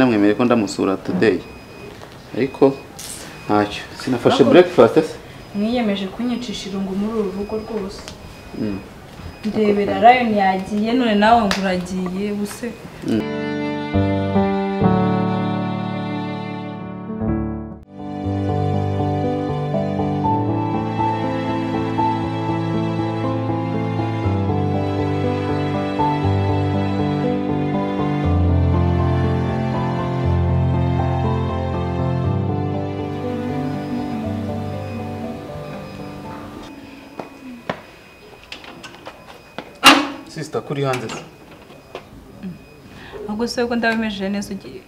namwemereye ko ndamusura today, ariko ntacyo sinafashe breakfast se. Mwiyemeje kunyicisha irungu muri uru rugo rwose. Ndebera Lion yagiye none nawe ngo uragiye buse. Sister kuri hanze se. Ahubwo se ko ndabemeje neza ugiye.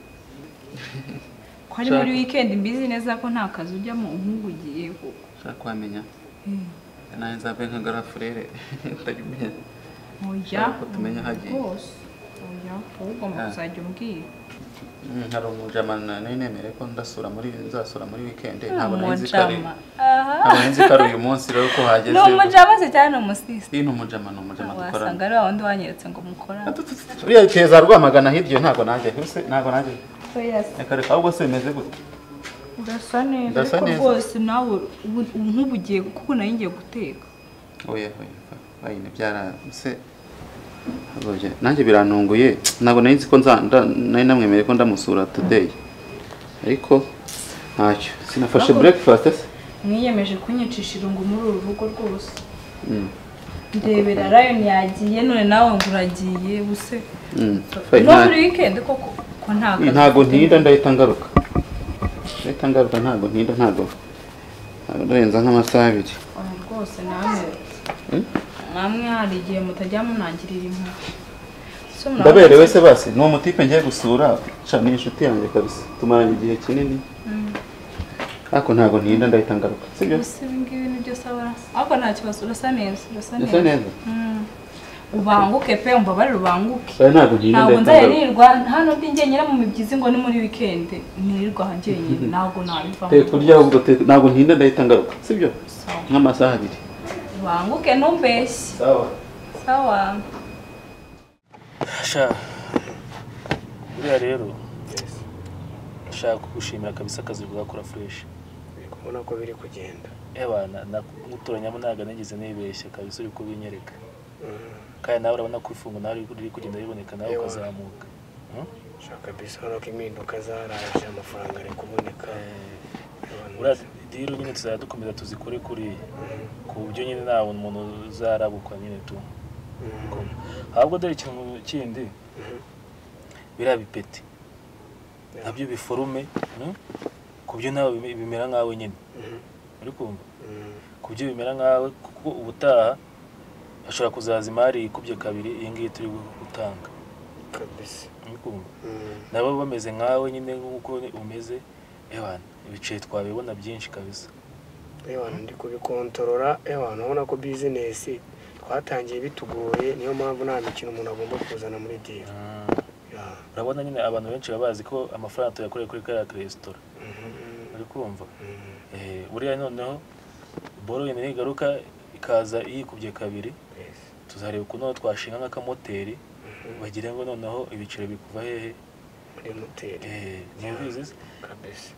Ko ari muri weekend mbizi neza ko nta kazi ujyamo nk'ubu ugiye koko. Shaka kwamenya. Naye nzabe nka garafurere ndabimenya. Oya, tumenya hagiye. Oya, ugomba kuzajya umbwira. Hari umujama nari nemere ko ndasura muri nzasura muri weekend ntabwo nzi kare. Ntabwo nzi kare uyu munsi rero ko hageze. No umujama se cyane umusista. Ni umujama no umujama dukora. Wasanga ari wa wundi wanyeretse ngo mukora. Uriya teza Rwamagana hirya ntabwo nanjye. Ntabwo nanjye. Oya. Reka reka ahubwo se bimeze gute? Urasa neza ariko rwose nawe nk'ubu ugiye kuko nari ngiye guteka. Oya oya. Bayine byara se nanjye birantunguye ntabwo nari nzi ko nari namwemereye ko ndamusura today, ariko ntacyo sinafashe breakfast se. Mwiyemeje kunyicisha irungu muri uru rugo rwose. Ndebera Lion yagiye none nawe ngo uragiye buse. No muri weekend koko ko nta kazi. Ntabwo ntinda ndahita ngaruka. Ndahita ngaruka ntabwo ntinda ntabwo ndarenza nk'amasaha abiri. Rwose namwe namwe hari igihe mutajya munangirira impuhwe. Ndaberewe se basi ni umutipe ngiye gusura ni inshuti yanjye kabisa tumaranye igihe kinini. Ariko ntabwo ntinda ndahita ngaruka sibyo? Ese ibi ngibi nibyo saba ariko nta kibazo urasa neza urasa neza. Neza. Ubanguke pe umbabarire ubanguke. Ntabwo ntinda ntabwo nzayirirwa hano ndi njyenyine mu mibyizi ngo ni muri weekend nirirwa njyenyine ntabwo nabivamo. Teka kurya ahubwo ntabwo ntinda ndahita ngaruka sibyo? Nk'amasaha abiri. Ubanguke ntumbeshye. Sawa. Sawa. Sha. Buriya rero nshaka kugushimira kabisa akazi ugakora fresh. Ubona ko biri kugenda. Eba nagutoranyamo ntago nigeze nibeshya kabisa uri kubinyereka. Kandi nawe urabona ko ifungo nawe riri kugenda riboneka nawe ukazamuka. Shaka kabisa urabona ko impinduka zaraje amafaranga ari kuboneka. Uriya diro nyine tuzajya dukomeza tuzikore kuri ku buryo nyine nta umuntu uzarabukwa nyine tu. Ahubwo dore ikintu kindi biriya bipeti nabyo biforume ku byo nawe bimera nkawe nyine uri kumva ku byo bimera nkawe kuko ubutaha ashobora kuzaza imari ikubye kabiri iyi ngiyi turi gutanga kabisa uri kumva nabo bameze nkawe nyine nk'uko umeze ewana ibice twabibona byinshi kabisa. Ewana ndi kubikontorora ewana ubona ko business twatangiye bitugoye niyo mpamvu nta mikino umuntu agomba kuzana muri deal. Urabona nyine abantu benshi babazi ko amafaranga tuyakoreye kuri kariya resitora uri kumva buriya noneho boro yene igaruka ikaza yikubye kabiri tuzareba ukuntu twashinga nk'akamoteri bagire ngo noneho ibiciro bikuva hehe muri moteri ntubizi kabisa.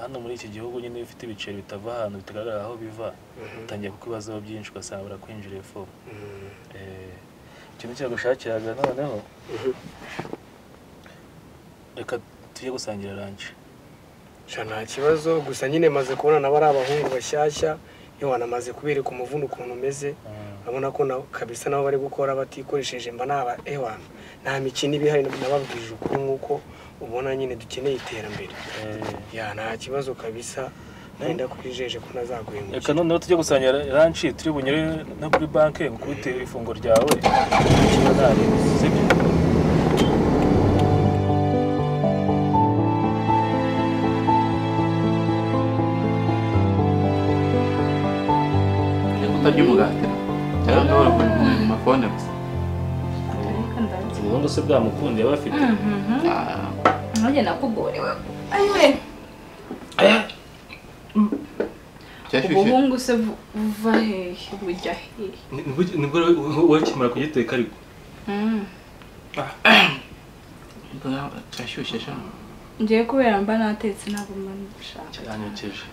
Hano muri iki gihugu nyine bifite ibiciro bitava ahantu bitagaragara aho biva utangiye kukibazaho byinshi ugasanga barakwinjira fo. Ikintu cyagushakiraga noneho reka tujye gusangira lunch. Sha nta kibazo gusa nyine maze kubona nabo ari abahungu bashyashya iyo wanamaze kubereka umuvundo ukuntu umeze urabona ko kabisa nabo bari gukora batikoresheje mba naba ewana nta mikino ibihari nababwije ukuri nk'uko ubona nyine dukeneye iterambere. Ya nta kibazo kabisa nenda kwijeje ko nazaguhemukira. Reka noneho tujye gusangira lunch turi bunyure no kuri banke ngukubite ifunguro ryawe kimwe nari sibyo? Utarya umugati cyangwa uri mu mafone gusa. Ubundi se bwamukundiye bafite nanjye nakugorewe ayiwe ubuhungu se buva hehe bujya hehe nibwo wakimara kugiteka ariko cyashyushye sha. Ngiye kubera mba natetse ntabwo mba nshaka. Kiranyokeje.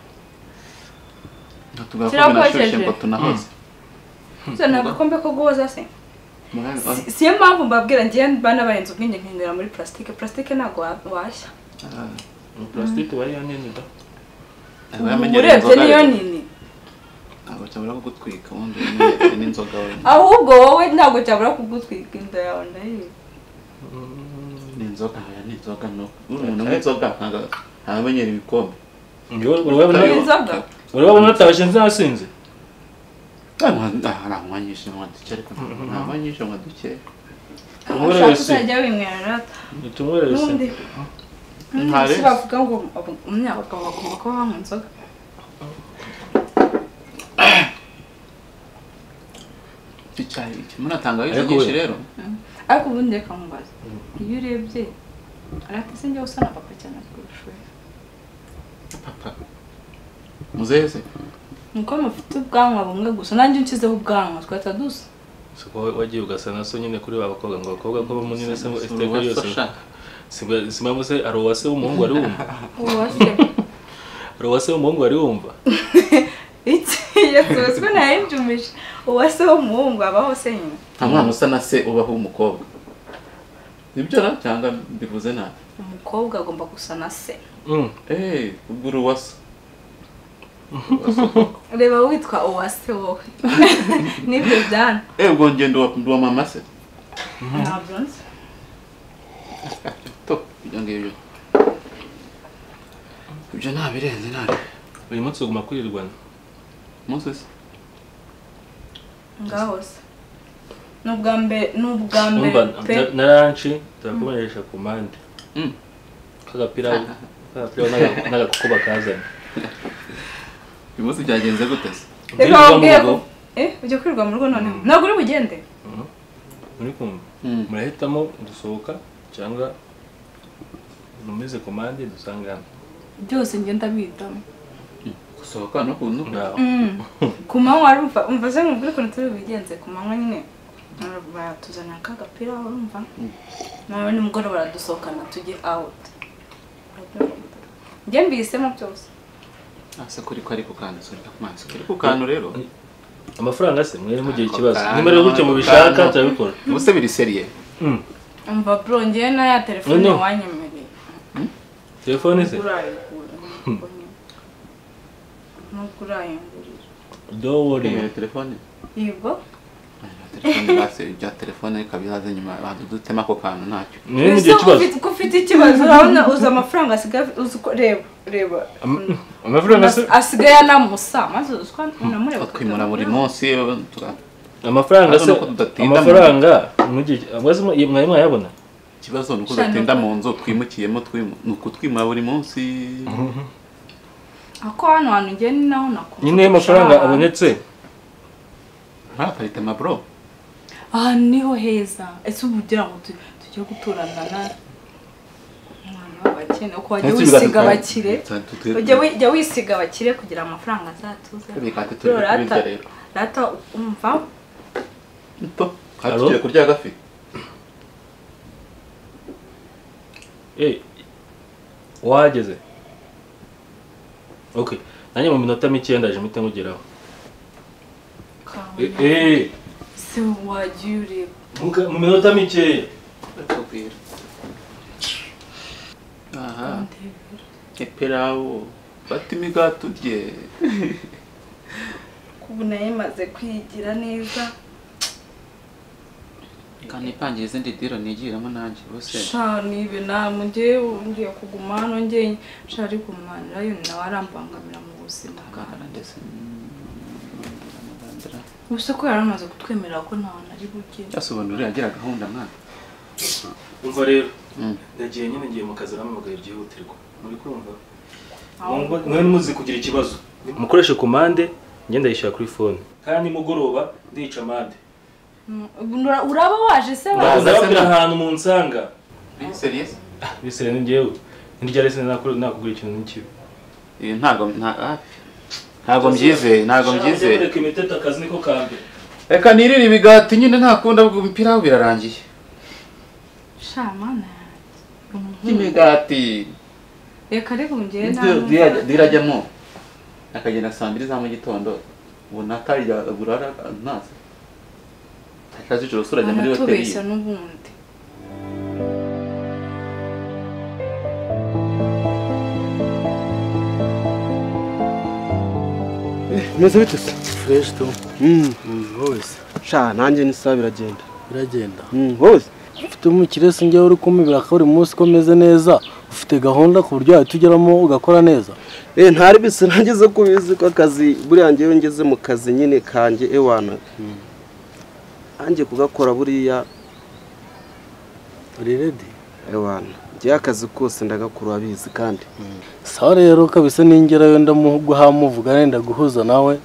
Tugakomeza ngo tunahoze. Se nagakombe ko guhoza se. Si yo mpamvu mbabwira ngiye mba nabahenze ubwenge nkinywera muri plastique. Plastique ntabwo washya. Plastique bari nini da. Urebye niyo nini. Ntabwo cyabura kugutwika ubundi n'inzoga we. Ahubwo wowe ntabwo cyabura kugutwika inda yawe ndayizi. Ni inzoga ya ni inzoga no. Umuntu n'inzoga ntabwo amenyera ibikombe. Inzoga. Urabona natashe nzasinze. Nta nyinshi nka duke ariko nta nyinshi nka duke. Uzajya winywera rata. Tumwerese. N'undi bavuga ngo umunyabagabo bagomba kuba banywa inzoga. Icyayi munatanga izo nyinshi rero. Ariko ubundi reka nkubaze. Iyo urebye arata se njye usa na papa cyane kurusha. Papa. Muzeze. Nuko mufite ubwanwa bumwe gusa nanjye nshyizeho ubwanwa twata dusa. Siko wagiye ugasa na so nyine kuri babakobwa ngo abakobwa ko munini se esteka yose. Simba se ari uwase w'umuhungu ari wumva. Uwase. Ari uwase w'umuhungu ari wumva. Iki yesu siko nayinjumisha. Uwase w'umuhungu abaho se nyine. Nta mwana usa na se ubaho umukobwa. Nibyo na cyangwa mbivuze nabi. Umukobwa agomba gusa na se. Ubwo uri uwase. Reba witwa uwase wowe. Nibyo byana. Ubwo ngendo wa mama se. Ntabyo nzi. To ibyo ngibyo. Ibyo ntabirenze nabi. Uyu munsi uguma kwirirwana. Munsi se. Ngaho se. Nubwa mbere pe. Naranci turakomeresha komande. Kagapira n'agakuko bakazana. Uyu munsi byagenze gute se? Reka wabwiye ujya kwirirwa mu rugo noneho. Ntabwo uri bugende. Muri kumva. Murahitamo dusohoka cyangwa numeze komande dusangana. Byose njye ndabitamo. Gusohoka no kunuka. Ku manywa urumva umva se nkubwire ukuntu turi bubigenze ku manywa nyine. Baratuzanira akagapira urumva. Nawe nimugoroba baradusohokana tujye out. Njye mbisemo byose. Ase kuri ko ari kukantu sorry kumanzi kuri kukantu rero. Amafaranga se mwere mugiye ikibazo. Nimba rero gutyo mubishaka turabikora. Ubuse biri seriye. Umva bro ngiye na ya telefone wanyemereye. Telefone se? Nkurayingurira. Don't worry. Telefone. Yego. Telefone base ya telefone kabihaze nyuma badutema ko kantu ntacyo. Mwere mugiye ikibazo. Ko ufite ikibazo urabona uza amafaranga asigaye uzi ko reba amafaranga se asigaye anamusa maze uzwa unamureba twimura buri munsi amafaranga se amafaranga mugiye mwari mwayabona. Ikibazo nuko dutinda mu nzu twimukiyemo nuko twimura buri munsi. Ako hano hantu ngiye ni naho nako. Nyine amafaranga abonetse. Nta apartment bro. Ah niho heza. Ese ubugira ngo tujye guturana na mwana w'abakene uko wajya wisiga abakire. Ujya wisiga abakire kugira amafaranga azatuze. Rata umva. Nto. Hatugiye kurya gafi. Wageze. Okay. Nanjye mu minota mike ndaje mpite nkugeraho. Se wagiye ureba. Mu minota mike. Ndakubwira. Aha. Eperawo fata imigati urye. Kubona yemaze kwigira neza. Kandi ipangiye izindi diro nigiramo nanjye bose. Sha nibe namwe ngiye ngiye kuguma hano ngiye nshari kumana yo nawe arambangamira mu buzima ndetse. Ubuse ko yaramaze kutwemerera ko nta nari bugiye. Yasobanuriye agira gahunda mwana. Umva rero ndagiye nyine ngiye mu kazi ramamagaye byihutirwa. Muri kumva? Mwe muzi kugira ikibazo. Mukoreshe komande ngenda yishyura kuri phone. Kandi mugoroba ndica amande. Uraba waje se waza ahantu mu nsanga. Biri serious? Biri serious ngewe. Ndirya rese nakugura ikintu n'ikibi. Ntago ntago mbyizeye, ntago mbyizeye. Reka imiteta akazi niko kambe. Reka nirire ibigati nyine ntakunda umupira birarangiye. Sha mana. Imigati. Reka reka ngere nta dirajyamo akagenda saa 2 za mu gitondo ubona atarya agurara ntazi akazi ijoro sura ajya muri hoteli aratubeshya n'ubundi. Meze bite se? Fresh to. Hose. Sha nanjye ni sawa biragenda. Biragenda. Hose. Ufite umukire se njye uri kumibira ko buri munsi komeze neza, ufite gahunda ku buryo watugeramo ugakora neza. Ntari bise nageze kubizi ko akazi buriya njyewe ngeze mu kazi nyine kanjye ewana. Anjye kugakora buriya uri ready? Ewana. Njye akazi kose ndagakora abizi kandi. Sawa rero kabisa ningerayo ndamuguha muvugane ndaguhuza nawe.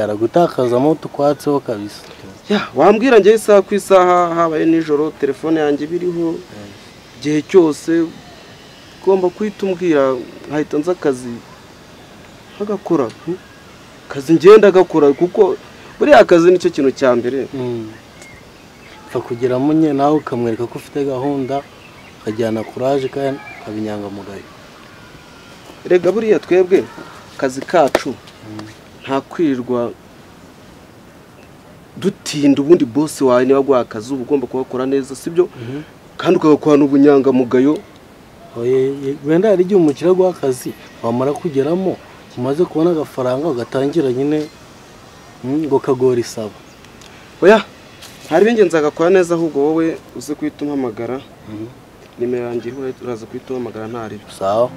Aragutakazamo tukwatseho kabisa. Ya wambwira njye isaha ku isaha habaye nijoro telefone yanjye biriho gihe cyose ugomba kwita umbwira nkahita nza akazi nkagakora. Kazi ngenda gakora kuko buriya akazi nicyo kintu cya mbere. Pfa kugeramo nye nawe ukamwereka ko ufite gahunda ukajyana courage kandi ukabinyangamugayo. Rega buriya twebwe akazi kacu nta kwirirwa dutinda ubundi boss wawe niba guha akazi uba ugomba kuhakora neza sibyo kandi ukagakorana ubunyangamugayo. Wenda hari igihe umukire aguha akazi wamara kugeramo umaze kubona agafaranga ugatangira nyine ngo kagora isaba. Oya hari ibingenzi agakora neza ahubwo wowe uze kuhita umpamagara nimero yanjye uraza kuhita umpamagara ntari. Sawa.